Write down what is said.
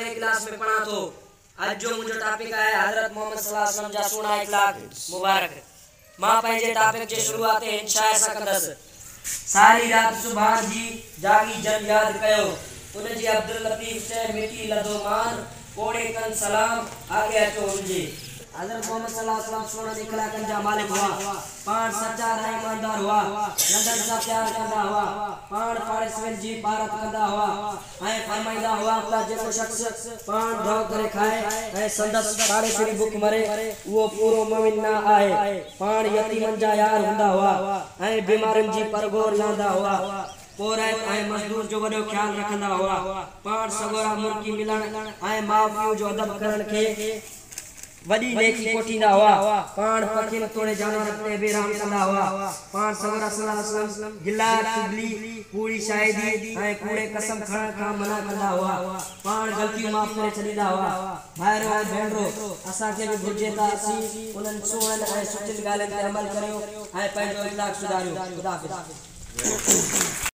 ٽئين ڪلاس ۾ پڙهان ٿو. اڄ جو منهنجو ٽاپڪ آهي حضرت محمد صلي الله عليه وسلم جا سهڻا اخلاق مبارڪ. مان پنهنجي ٽاپڪ جي شروعات هن شعر سان ڪندس. ساري رات سبحان جي جاڳي جن ياد ڪيو، ان جي عبداللطيف چئي مٽي لڌو مان، ڪوڙي ڪن سلام، آگي اچو ان جي. حضرت محمد صلي الله عليه وسلم سهڻن اخلاقن جا مالڪ هئا. پاڻ سچار ۽ ايماندار هئا. ننڍن سان پيار ڪندا هئا. پاڻ پاڙيسرين جي پارت ڪندا هئا ۽ فرمائيندا هئا ته جيڪو شخص پاڻ ڍؤ ڪري کائي ۽ سندس پاڙيسري بک مري، اهو پورو مؤمن نه آهي. پاڻ يتيمن جا يار هوندا هئا ۽ بيمارن جي پرگهور لهندا هئا. پورهيت ۽ مزدور جو وڏو خيال رکندا هئا. پاڻ سڳورا مرڪي ملڻ ۽ ماء پيء جو ادب ڪرڻ کي وڏي نيڪي ڪوٺيندا هئا. پاڻ پکين توڙي جانورن تي به رحم ڪندا هئا. پاڻ سڳورا صلي الله عليه وسلم گلا، چغلي، ڪوڙي شاهدي ۽ ڪوڙي قسم کڻڻ کان منع ڪندا هئا. پاڻ غلطيون معاف ڪري ڇڏيندا هئا. ڀائرو ۽ ڀينرو! اسان کي به گهرجي ته اسين انهن سهڻن ۽ سٺين ڳالهين تي عمل ڪريون ۽ پنهنجو اخلاق سڌاريون. خدا حافظ.